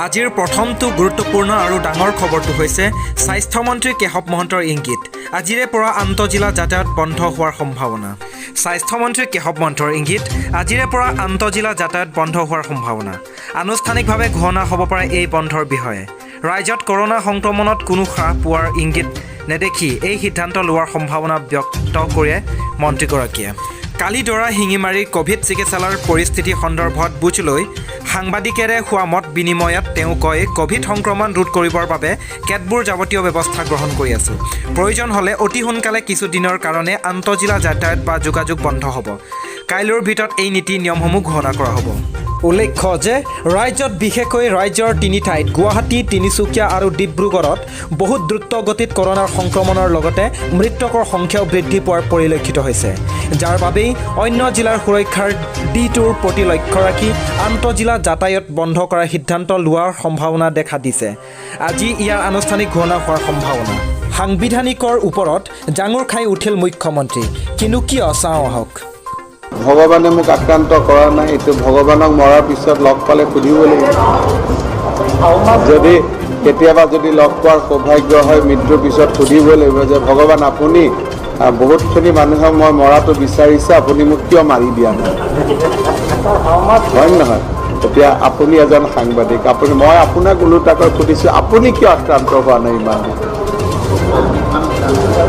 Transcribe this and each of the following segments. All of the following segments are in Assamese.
আজিৰ প্ৰথমটো গুৰুত্বপূৰ্ণ আৰু ডাঙৰ খবৰটো হৈছে স্বাস্থ্যমন্ত্ৰী কেশৱ মহন্তৰ ইংগিত। আজিৰে পৰা আন্তঃজিলা যাতায়াত বন্ধ হোৱাৰ সম্ভাৱনা। স্বাস্থ্যমন্ত্ৰী কেশৱ মহন্তৰ ইংগিত, আজিৰে পৰা আন্তঃজিলা যাতায়াত বন্ধ হোৱাৰ সম্ভাৱনা। আনুষ্ঠানিকভাৱে ঘোষণা হ'ব পাৰে এই বন্ধৰ বিষয়ে। ৰাজ্যত কৰোণা সংক্ৰমণত কোনো হ্ৰাস পোৱাৰ ইংগিত নেদেখি এই সিদ্ধান্ত লোৱাৰ সম্ভাৱনা ব্যক্ত কৰে মন্ত্ৰীগৰাকীয়ে। কালি দৰা শিঙিমাৰীৰ ক'ভিড চিকিৎসালয়ৰ পৰিস্থিতি সন্দৰ্ভত বুজ লৈ সাংবাদিকেৰে হোৱা মত বিনিময়ত তেওঁ কয়, ক'ভিড সংক্ৰমণ ৰোধ কৰিবৰ বাবে কেতবোৰ যাৱতীয় ব্যৱস্থা গ্ৰহণ কৰি আছোঁ। প্ৰয়োজন হ'লে অতি সোনকালে কিছুদিনৰ কাৰণে আন্তঃজিলা যাতায়াত বা যোগাযোগ বন্ধ হ'ব। কাইলৈৰ ভিতৰত এই নীতি নিয়মসমূহ ঘোষণা কৰা হ'ব। উল্লেখ্য যে ৰাজ্যত, বিশেষকৈ ৰাজ্যৰ তিনি ঠাইত গুৱাহাটী, তিনিচুকীয়া আৰু ডিব্ৰুগড়ত বহুত দ্ৰুত গতিত কৰোণাৰ সংক্ৰমণৰ লগতে মৃতকৰ সংখ্যাও বৃদ্ধি পোৱাৰ পৰিলক্ষিত হৈছে। যাৰ বাবেই অন্য জিলাৰ সুৰক্ষাৰ দিশটোৰ প্ৰতি লক্ষ্য ৰাখি আন্তঃজিলা যাতায়াত বন্ধ কৰাৰ সিদ্ধান্ত লোৱাৰ সম্ভাৱনা দেখা দিছে। আজি ইয়াৰ আনুষ্ঠানিক ঘোষণা হোৱাৰ সম্ভাৱনা। সাংবিধানিকৰ ওপৰত জাঙুৰ খাই উঠিল মুখ্যমন্ত্ৰী, কিন্তু কিয়, চাওঁ আহক। ভগৱানে মোক আক্ৰান্ত কৰা নাই। এইটো ভগৱানক মৰাৰ পিছত লগ পালে সুধিব লাগিব। যদি কেতিয়াবা যদি লগ পোৱাৰ সৌভাগ্য হয়, মৃত্যুৰ পিছত সুধিব লাগিব যে ভগৱান, আপুনি বহুতখিনি মানুহে মই মৰাটো বিচাৰিছে, আপুনি মোক কিয় মাৰি দিয়া নাই, হয় নে নহয়? এতিয়া আপুনি এজন সাংবাদিক, আপুনি, মই আপোনাক ওলোটাকৈ সুধিছোঁ, আপুনি কিয় আক্ৰান্ত হোৱা নাই? ইমান দিন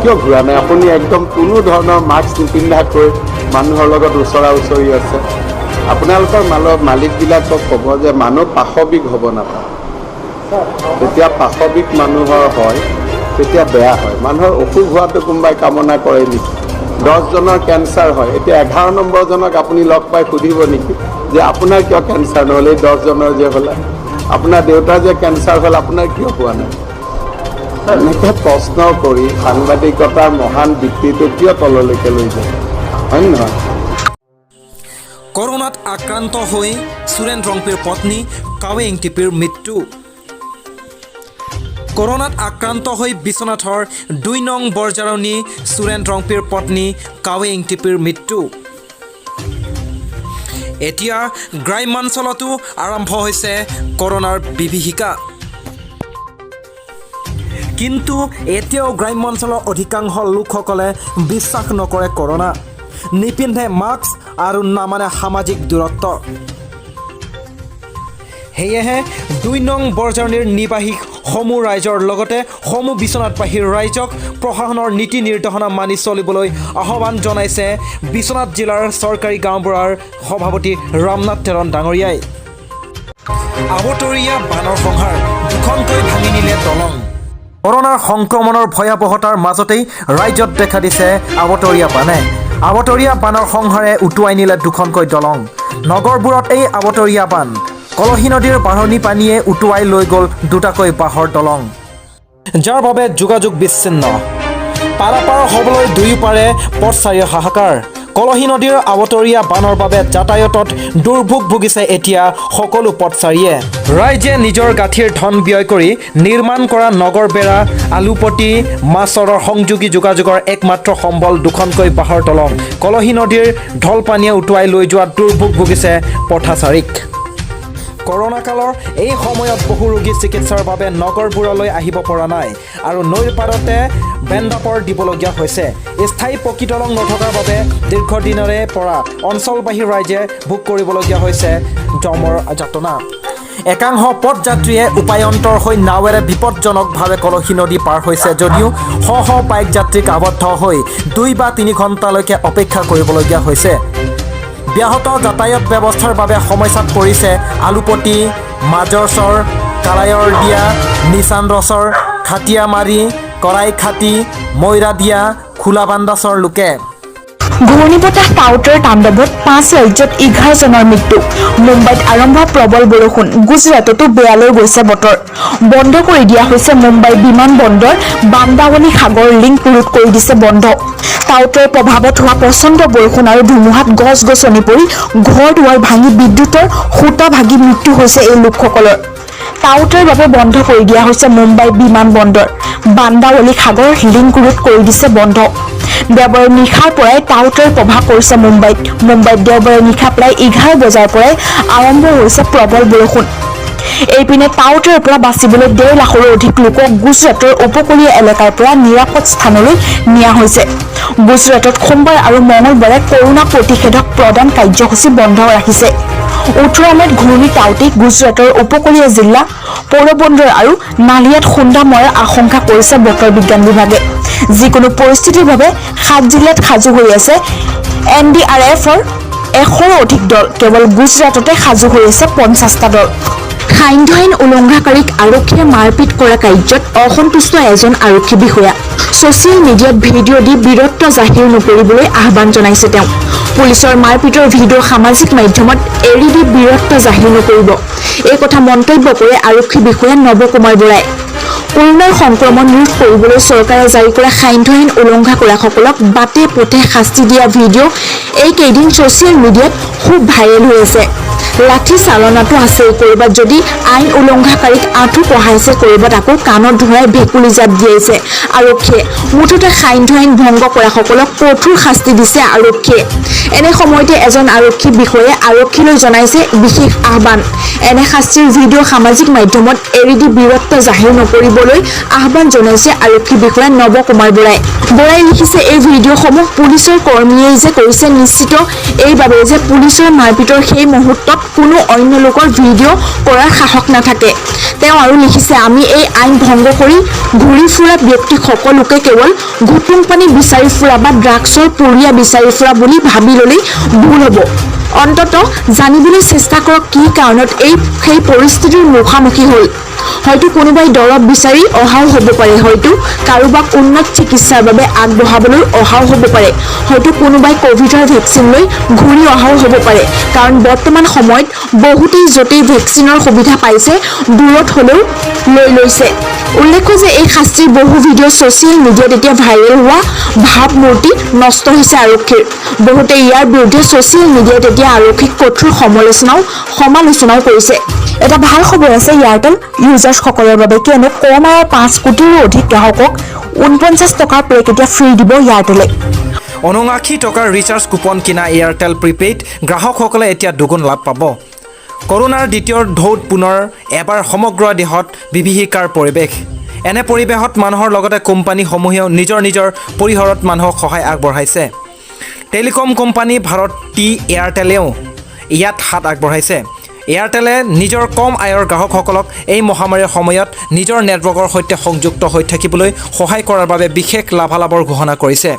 কিয় ঘূৰা নাই? আপুনি একদম কোনো ধৰণৰ মাস্ক নিপিন্ধাকৈ মানুহৰ লগত ওচৰা ওচৰি আছে। আপোনালোকৰ মালিকবিলাকক ক'ব যে মানুহ পাশবিক হ'ব নাপায়। যেতিয়া পাশবিক মানুহৰ হয়, তেতিয়া বেয়া হয়। মানুহৰ অসুখ হোৱাটো কোনোবাই কামনা কৰে নেকি? 10জনৰ কেঞ্চাৰ হয়, এতিয়া 11 নম্বৰজনক আপুনি লগ পাই সুধিব নেকি যে আপোনাৰ কিয় কেঞ্চাৰ নহ'ল, এই 10জনৰ যে হ'লে? আপোনাৰ দেউতাৰ যে কেঞ্চাৰ হ'ল, আপোনাৰ কিয় হোৱা নাই? এনেকৈ প্ৰশ্ন কৰি সাংবাদিকতাৰ মহান বৃত্তিটো কিয় তললৈকে লৈ যায়, হয় নে নহয়? কৰোণাত আক্ৰান্ত হৈ সুৰেণ ৰংপিৰ পত্নী কাৱে ইংটিপিৰ মৃত্যু। কৰোণাত আক্ৰান্ত হৈ বিশ্বনাথৰ 2 নং বৰজাৰণী সুৰেণ ৰংপিৰ পত্নী কাৱে ইংটিপিৰ মৃত্যু। এতিয়া গ্ৰাম্যাঞ্চলতো আৰম্ভ হৈছে কৰোণাৰ বিভীষিকা। কিন্তু এতিয়াও গ্ৰাম্যাঞ্চলৰ অধিকাংশ লোকসকলে বিশ্বাস নকৰে কৰোণা, নিপিন্ধে মাস্ক আৰু নামানে সামাজিক দূৰত্ব। সেয়েহে 2 নং বৰজাৰণীৰ নিবাসী সমূহ ৰাইজৰ লগতে সমূহ বিশ্বনাথবাসীৰ ৰাইজক প্ৰশাসনৰ নীতি নিৰ্দেশনা মানি চলিবলৈ আহ্বান জনাইছে বিশ্বনাথ জিলাৰ চৰকাৰী গাঁওবুঢ়াৰ সভাপতি ৰামনাথ তেৰণ ডাঙৰীয়াই। আবতৰীয়া বানৰ সংহাৰ, দুখনকৈ ভাঙি নিলে দলং। কৰোণাৰ সংক্ৰমণৰ ভয়াৱহতাৰ মাজতেই ৰাজ্যত দেখা দিছে আবতৰীয়া বানে। আবতৰীয়া বানৰ সংহাৰে উটুৱাই নিলে দুখনকৈ দলং। নগৰবোৰত এই আবতৰীয়া বান। কলহী নদীৰ বাঢ়নী পানীয়ে উটুৱাই লৈ গ'ল দুটাকৈ বাঁহৰ দলং, যাৰ বাবে যোগাযোগ বিচ্ছিন্ন। পাৰাপাৰ হ'বলৈ দুয়োপাৰে পথচাৰীৰ হাহাকাৰ। কলহী নদীৰ আবতৰীয়া বানৰ বাবে যাতায়াতত দুৰ্ভোগ ভুগিছে এতিয়া সকলো পথচাৰীয়ে। ৰাইজে নিজৰ গাঁঠিৰ ধন ব্যয় কৰি নিৰ্মাণ কৰা নগৰবেৰা, আলুপতি, মাছৰৰ সংযোগী যোগাযোগৰ একমাত্ৰ সম্বল দুখনকৈ বাঁহৰ দলং কলহী নদীৰ ঢলপানীয়ে উটুৱাই লৈ যোৱাত দুৰ্ভোগ ভুগিছে পথাচাৰীক। কৰোণা কালৰ এই সময়ত বহু ৰোগী চিকিৎসাৰ বাবে নগৰবোৰলৈ আহিব পৰা নাই আৰু নৈৰ পাৰতে বেন্দাপৰ দিবলগীয়া হৈছে। স্থায়ী পকী দলং নথকাৰ বাবে দীৰ্ঘদিনৰে পৰা অঞ্চলবাসী ৰাইজে ভোগ কৰিবলগীয়া হৈছে যমৰ যাতনা। একাংশ পথযাত্ৰীয়ে উপায়ন্তৰ হৈ নাৱেৰে বিপদজনকভাৱে কলহী নদী পাৰ হৈছে যদিও শ শ বাইক যাত্ৰীক আবদ্ধ হৈ 2 বা 3 ঘণ্টালৈকে অপেক্ষা কৰিবলগীয়া হৈছে। ব্যাহত যাতায়াত ব্যৱস্থাৰ বাবে সমস্যাত পৰিছে আলুপতি, মাজৰচৰ, কালায়ৰদিয়া, নিচানৰচৰ, খাটিয়ামাৰী, কৰাইখাটি, মৈৰাদিয়া, খোলাবান্দাচৰ লোকে। ঘূৰ্ণীবতাহ টাউটৰ তাণ্ডৱত পাঁচ ৰাজ্যত 11 জনৰ মৃত্যু। মুম্বাইত আৰম্ভ প্ৰবল বৰষুণ। গুজৰাটতো বেয়ালৈ গৈছে বতৰ। বন্ধ কৰি দিয়া হৈছে মুম্বাই বিমান বন্দৰ। বান্দাৱলী সাগৰ লিংক ৰোড কৰি দিছে বন্ধ। টাউটৰ প্ৰভাৱত হোৱা প্ৰচণ্ড বৰষুণ আৰু ধুমুহাত গছ গছনি পৰি, ঘৰ দুৱাৰ ভাঙি, বিদ্যুতৰ খুঁটা ভাগি মৃত্যু হৈছে এই লোকসকলৰ। টাউটৰ বাবে বন্ধ কৰি দিয়া হৈছে মুম্বাই বিমান বন্দৰ। বান্দাৱলী সাগৰ লিংক ৰোড কৰি দিছে বন্ধ। দেওবাৰে নিশাৰ পৰাই টাউটৰ প্ৰভাৱ পৰিছে মুম্বাইত। মুম্বাইত দেওবাৰে নিশা প্ৰায় 11 বজাৰ পৰাই আৰম্ভ হৈছে প্ৰবল বৰষুণ। এইপিনে টাউটেৰ পৰা বাচিবলৈ 1.5 লাখৰো অধিক লোকক গুজৰাটৰ উপকূলীয় এলেকাৰ পৰা নিৰাপদ স্থানলৈ নিয়া হৈছে। গুজৰাটত সোমবাৰ আৰু মঙলবাৰে কৰোনা প্ৰতিষেধক প্ৰদান কাৰ্যসূচী বন্ধ ৰাখিছে। 18 মেত ঘূৰ্ণী টাউতে গুজৰাটৰ উপকূলীয় জিলা পৌৰবন্দৰ আৰু নালিয়াত খুন্দা মৰাৰ আশংকা কৰিছে বতৰ বিজ্ঞান বিভাগে। যিকোনো পৰিস্থিতিৰ বাবে সাত জিলাত সাজু হৈ আছে এনডিআৰএফৰ 100ৰো অধিক দল। কেৱল গুজৰাটতে সাজু হৈ আছে 50টা দল। সান্ধ্য আইন উলংঘাকাৰীক আৰক্ষীয়ে মাৰপিট কৰা কাৰ্যত অসন্তুষ্ট এজন আৰক্ষী বিষয়া। ছচিয়েল মিডিয়াত ভিডিঅ' দি বীৰত্ব জাহিৰ নকৰিবলৈ আহ্বান জনাইছে তেওঁ। পুলিচৰ মাৰপিটৰ ভিডিঅ' সামাজিক মাধ্যমত এৰি দি বীৰত্ব জাহিৰ নকৰিব, এই কথা মন্তব্য কৰে আৰক্ষী বিষয়া নৱ কুমাৰ বৰাই। কৰোনাৰ সংক্ৰমণ ৰোধ কৰিবলৈ চৰকাৰে জাৰি কৰা সান্ধ্য আইন উলংঘা কৰাসকলক বাটে পথে শাস্তি দিয়া ভিডিঅ' এইকেইদিন ছচিয়েল মিডিয়াত খুব ভাইৰেল হৈ আছে। লাঠি চালনাটো আছেই, ক'ৰবাত যদি আইন উলংঘাকাৰীক আঁঠু কঢ়াইছে, ক'ৰবাত আকৌ কাণত ধৰাই ভেকুলী জাপ দিয়াইছে আৰক্ষীয়ে। মুঠতে সান্ধ্য আইন ভংগ কৰাসকলক কঠোৰ শাস্তি দিছে আৰক্ষীয়ে। এনে সময়তে এজন আৰক্ষী বিষয়াই আৰক্ষীলৈ জনাইছে বিশেষ আহ্বান। এনে শাস্তিৰ ভিডিঅ' সামাজিক মাধ্যমত এৰি দি বীৰত্ব জাহিৰ নকৰিবলৈ আহ্বান জনাইছে আৰক্ষী বিষয়া নৱ কুমাৰ বৰাই। বৰাই লিখিছে, এই ভিডিঅ'সমূহ পুলিচৰ কৰ্মীয়েই যে কৰিছে নিশ্চিত এইবাবে যে পুলিচৰ মাৰপিটৰ সেই মুহূৰ্তত কোনো অন্য লোকৰ ভিডিঅ' কৰাৰ সাহস নাথাকে। তেওঁ আৰু লিখিছে, আমি এই আইন ভংগ কৰি ঘূৰি ফুৰা ব্যক্তি সকলোকে কেৱল ঘুটুং পানী বিচাৰি ফুৰা বা ড্ৰাগছৰ পুৰিয়া বিচাৰি ফুৰা বুলি ভাবি ল'লেই ভুল হ'ব। অন্ততঃ জানিবলৈ চেষ্টা কৰক কি কাৰণত এই সেই পৰিস্থিতিৰ মুখামুখি হ'ল। হয়তো কোনোবাই দৰৱ বিচাৰি অহাও হ'ব পাৰে, হয়তো কাৰোবাক উন্নত চিকিৎসাৰ বাবে আগবঢ়াবলৈ অহাও হ'ব পাৰে, হয়তো কোনোবাই কভিডৰ ভেকচিন লৈ ঘূৰি অহাও হ'ব পাৰে। কাৰণ বৰ্তমান সময়ত বহুতেই য'তেই ভেকচিনৰ সুবিধা পাইছে, দূৰত হ'লেও লৈ লৈছে। উল্লেখ্য যে এই শাস্তিৰ বহু ভিডিঅ' ছচিয়েল মিডিয়াত এতিয়া ভাইৰেল হোৱা ভাৱমূৰ্তি নষ্ট হৈছে আৰক্ষীৰ। বহুতে ইয়াৰ বিৰুদ্ধে ছচিয়েল মিডিয়াত এতিয়া আৰক্ষীক কঠোৰ সমালোচনাও কৰিছে। এটা ভাল খবৰ আছে এয়াৰটেল ইউজাৰ্ছসকলৰ বাবে, কিয়নো কম আয়ৰ 5 কোটিৰো অধিক গ্ৰাহকক 49 টকাৰ পেক এতিয়া ফ্ৰী দিব এয়াৰটেলে। 79 টকাৰ ৰিচাৰ্জ কুপন কিনা এয়াৰটেল প্ৰিপেইড গ্ৰাহকসকলে এতিয়া দুগুণ লাভ পাব। কৰোণাৰ দ্বিতীয় ঢৌত পুনৰ এবাৰ সমগ্ৰ দেশত বিভীষিকাৰ পৰিৱেশ। এনে পৰিৱেশত মানুহৰ লগতে কোম্পানীসমূহেও নিজৰ নিজৰ পৰিসৰত মানুহক সহায় আগবঢ়াইছে। টেলিকম কোম্পানী ভাৰতী এয়াৰটেলেও ইয়াত হাত আগবঢ়াইছে। এয়াৰটেলে নিজৰ কম আয়ৰ গ্ৰাহকসকলক এই মহামাৰীৰ সময়ত নিজৰ নেটৱৰ্কৰ সৈতে সংযুক্ত হৈ থাকিবলৈ সহায় কৰাৰ বাবে বিশেষ লাভালাভৰ ঘোষণা কৰিছে।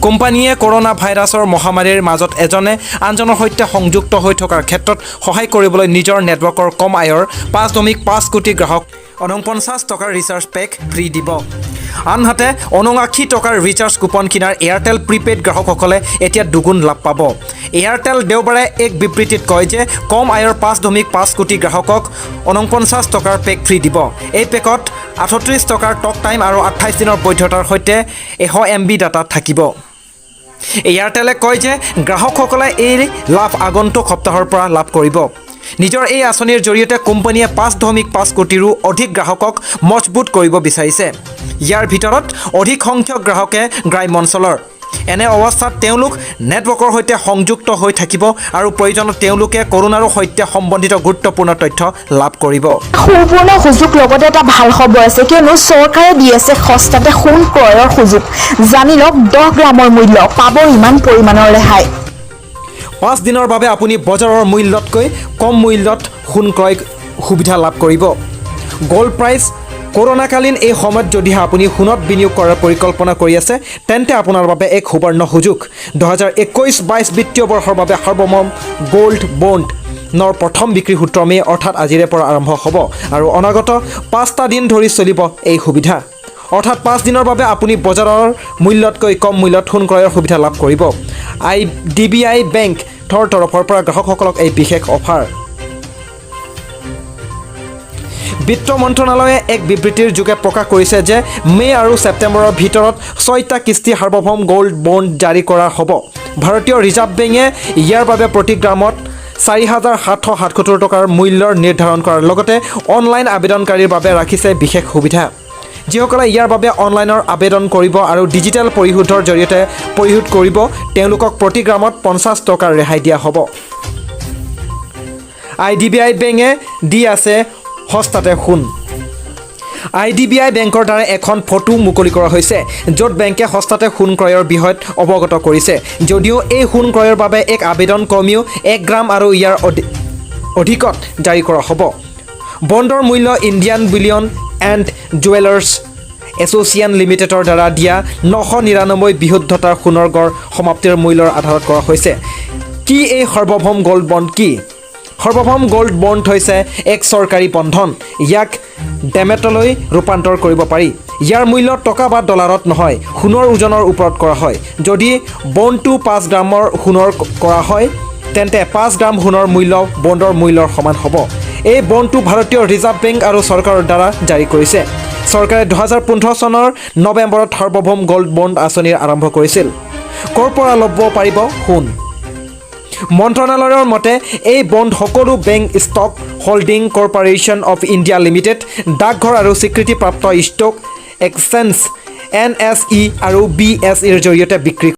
কোম্পানীয়ে কৰোণা ভাইৰাছৰ মহামাৰীৰ মাজত এজনে আনজনৰ সৈতে সংযুক্ত হৈ থকাৰ ক্ষেত্ৰত সহায় কৰিবলৈ নিজৰ নেটৱৰ্কৰ কম আয়ৰ 5.5 কোটি গ্ৰাহক 49 টকাৰ ৰিচাৰ্জ পেক ফ্ৰী দিব। আনহাতে 79 টকাৰ ৰিচাৰ্জ কুপন কিনাৰ এয়াৰটেল প্ৰিপেইড গ্ৰাহকসকলে এতিয়া দুগুণ লাভ পাব। এয়াৰটেল দেওবাৰে এক বিবৃতিত কয় যে কম আয়ৰ 5.5 কোটি গ্ৰাহকক 49 টকাৰ পেক ফ্ৰী দিব। এই পেকত 38 টকাৰ টক টাইম আৰু 28 দিনৰ বৈধতাৰ সৈতে 100 এমবি ডাটা থাকিব। এয়াৰটেলে কয় যে গ্ৰাহকসকলে এই লাভ আগন্তুক সপ্তাহৰ পৰা লাভ কৰিব। নিজৰ এই আঁচনিৰ জৰিয়তে কোম্পানীয়ে 5.5 কোটিৰো অধিক গ্ৰাহকক মজবুত কৰিব বিচাৰিছে। ইয়াৰ ভিতৰত অধিক সংখ্যক গ্ৰাহকে গ্ৰাম্য অঞ্চলৰ। এনে অৱস্থাত তেওঁলোক নেটৱৰ্কৰ সৈতে সংযুক্ত হৈ থাকিব আৰু প্ৰয়োজনত তেওঁলোকে কৰোণাৰ সৈতে সম্বন্ধিত গুৰুত্বপূৰ্ণ তথ্য লাভ কৰিব। সুবৰ্ণ সুযোগ, লগতে এটা ভাল খবৰ আছে, কিয়নো চৰকাৰে দি আছে সস্তাতে সোণ ক্ৰয়ৰ সুযোগ। জানি লওক 10 গ্ৰামৰ মূল্য, পাব ইমান পৰিমাণৰ ৰেহাই। 5 দিনৰ বাবে আপুনি বজাৰৰ মূল্যতকৈ কম মূল্যত সোণ ক্ৰয় সুবিধা লাভ কৰিব। গ'ল্ড প্ৰাইচ: কৰোণাকালীন এই সময়ত যদিহে আপুনি সোণত বিনিয়োগ কৰাৰ পৰিকল্পনা কৰি আছে, তেন্তে আপোনাৰ বাবে এক সুবৰ্ণ সুযোগ। 2021-22 বিত্তীয় বৰ্ষৰ বাবে সাৰ্বভৌম গ'ল্ড বণ্ডৰ প্ৰথম বিক্ৰী 17 মে' অৰ্থাৎ আজিৰে পৰা আৰম্ভ হ'ব আৰু অনাগত 5টা দিন ধৰি চলিব এই সুবিধা। অৰ্থাৎ 5 দিনৰ বাবে আপুনি বজাৰৰ মূল্যতকৈ কম মূল্যত সোণ ক্ৰয়ৰ সুবিধা লাভ কৰিব। আই ডি বি আই বেংকৰ তৰফৰ পৰা গ্ৰাহকসকলক এই বিশেষ অফাৰ। বিত্ত মন্ত্ৰণালয়ে এক বিবৃতিৰ যোগে প্ৰকাশ কৰিছে যে মে' আৰু ছেপ্টেম্বৰৰ ভিতৰত ছয়টা কিস্তি সাৰ্বভৌম গ'ল্ড বণ্ড জাৰি কৰা হ'ব। ভাৰতীয় ৰিজাৰ্ভ বেংকে ইয়াৰ বাবে প্ৰতি গ্ৰামত 4777 টকাৰ মূল্যৰ নিৰ্ধাৰণ কৰাৰ লগতে অনলাইন আবেদনকাৰীৰ বাবে ৰাখিছে বিশেষ সুবিধা। যিসকলে ইয়াৰ বাবে অনলাইনৰ আবেদন কৰিব আৰু ডিজিটেল পৰিশোধৰ জৰিয়তে পৰিশোধ কৰিব, তেওঁলোকক প্ৰতি গ্ৰামত 50 টকাৰ ৰেহাই দিয়া হ'ব। আই ডি বি আই বেংকে দি আছে সস্তাতে সোণ। আইডিবিআই বেংকৰ দ্বাৰা এখন ফটো মুকলি কৰা হৈছে, য'ত বেংকে সস্তাতে সোণ ক্ৰয়ৰ বিষয়ত অৱগত কৰিছে। যদিও এই সোণ ক্ৰয়ৰ বাবে এক আবেদন কমেও 1 গ্ৰাম আৰু ইয়াৰ অধিকত জাৰি কৰা হ'ব। বণ্ডৰ মূল্য Indian bullion and jewellers association লিমিটেডৰ দ্বাৰা দিয়া 999 বিশুদ্ধতাৰ সোণৰ গড় সমাপ্তিৰ মূল্যৰ আধাৰত কৰা হৈছে। কি এই সাৰ্বভৌম গ'ল্ড বণ্ড কি? সাৰ্বভৌম গ'ল্ড বণ্ড হৈছে এক চৰকাৰী বন্ধন। ইয়াক ডেমেটলৈ ৰূপান্তৰ কৰিব পাৰি। ইয়াৰ মূল্য টকা বা ডলাৰত নহয়, সোণৰ ওজনৰ ওপৰত কৰা হয়। যদি বণ্ডটো 5 গ্ৰামৰ সোণৰ কৰা হয়, তেন্তে 5 গ্ৰাম সোণৰ মূল্য বণ্ডৰ মূল্যৰ সমান হ'ব। এই বণ্ডটো ভাৰতীয় ৰিজাৰ্ভ বেংক আৰু চৰকাৰৰ দ্বাৰা জাৰি কৰিছে। চৰকাৰে 2015 চনৰ নৱেম্বৰত সাৰ্বভৌম গ'ল্ড বণ্ড আঁচনিৰ আৰম্ভ কৰিছিল। ক'ৰ পৰা ল'ব পাৰিব সোণ? মন্ত্ৰণালয়ৰ মতে এই বণ্ড সকলো bank, stock holding corporation of India limited, ডাকঘৰ আৰু স্বীকৃতিপ্ৰাপ্ত ষ্টক এক্সচেঞ্জ এন এছ ই আৰু বি এছ ইৰ জৰিয়তে বিক্ৰী